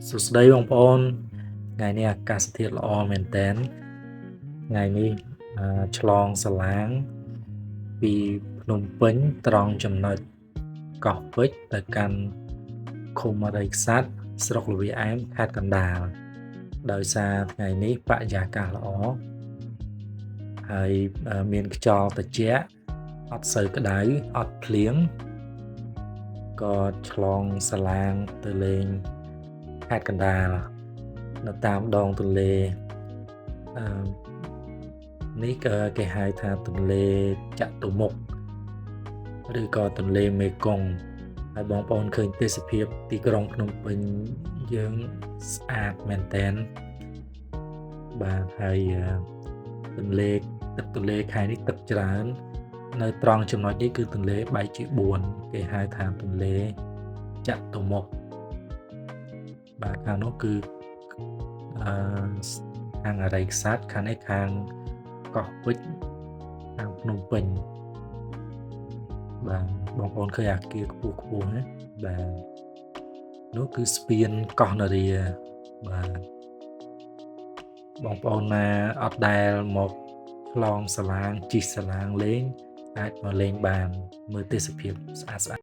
សួស្តីបងប្អូនថ្ងៃនេះអាកាសធាតុល្អមែនទែនថ្ងៃនេះឆ្លងសាឡាងពីភ្នំពេញត្រង់ចំណុចកោះពេជ្រទៅកាន់ឃុំអរិយក្សត្រស្រុកល្វាឯមខេត្តកណ្ដាលដោយសារថ្ងៃនេះបរិយាកាសល្អហើយមានខ្យល់ត្រជាក់អត់សូវក្តៅអត់ភ្លៀងក៏ឆ្លងសាឡាងទៅលេងខេត្តកណ្ដាលនៅតាមដងទន្លេអឺនេះក៏គេហៅថាទន្លេចតុមុខឬក៏ទន្លេមេគង្គហើយបងប្អូនឃើញទេសភាពទីក្រុងភ្នំពេញយើងស្អាតមែនទែនបាទហើយទន្លេទឹកទន្លេខែនេះទឹកច្រើន នៅត្រង់ចំណុចនេះគឺទន្លេបែកជា4គេហៅថាទន្លេចតុមុខបាទខាងនោះគឺអឺខាងអរិយក្សត្រខាងនេះខាងកោះពេជ្រខាងភ្នំពេញបាទបងប្អូនឃើញអាគារខ្ពស់ខ្ពស់ណាបាទនោះគឺស្ពានកោះនរាបាទបងប្អូនណាអត់ដែលមកឆ្លងសាឡាងជិះសាឡាងលេងអាចមកលេងបានមើលទេសភាពស្អាតស្អាត។